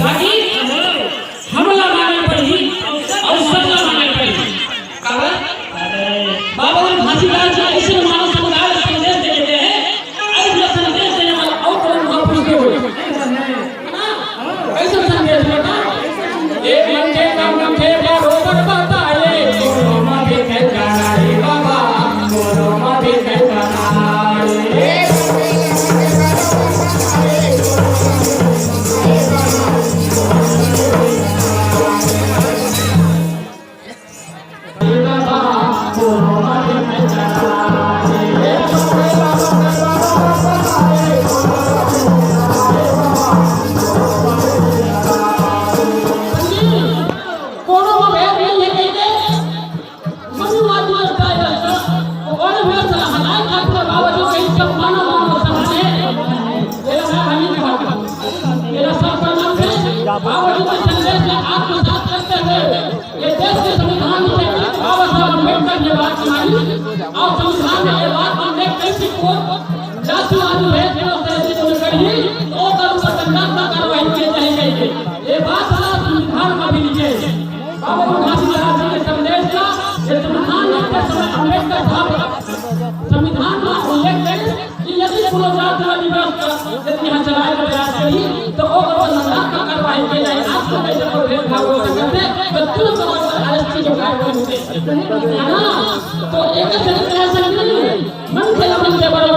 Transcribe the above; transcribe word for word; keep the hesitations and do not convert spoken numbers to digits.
बाकी हमला माने पड़ही अउ सबला माने पड़ही। काबर? बाबा घासीदास जी अइसन मानव समुदाय ला संदेश दे गे हे, अइसन संदेश देने वाला अउ कोनो महापुरुष नइ होय। अइसन संदेश बता। एक मनखे का मनखे बरोबर बताए, कोनो मा भी कहीं जाना रे बाबा, कोनो मा भी कहीं जाना रे। कोनो मा भेद नइ हे कहिके, मनुवादी लगता है, ओकर भेद हटाए खातिर बाबा जी कहीं सब मानव मानव समान है। ये रहा हमीद भाषा। ये रहा सब प्रमाण है। बाबा जी के संदेश में आत्मसात करते हुए ये देश के संविधान में बाबा साहब अम्बेडकर ने बात मानी और संविधान में ये बात उल्लेख करी कि कोई जातिवादी भेद को सहन नहीं करही, तो ओकर ऊपर दंडात्मक कार्रवाई की जाएगी। बात ला संविधान म भी लिखे। बाबा घासीदास जी के संदेश ला, ये संविधान लिखते समय अम्बेडकर साहब संविधान म उल्लेख करे कि यदि कोनो जात ला दिवस यदि यहाँ चलाए के प्रयास करी, तो ओकर पर लंबा कार्रवाई के जाए। आज को कैसे कोई भेदभाव हो सकते, तो तुरंत ओकर पर अरेस्ट की कार्रवाई होते। है ना? तो एक तरह से मन से मन से बड़ा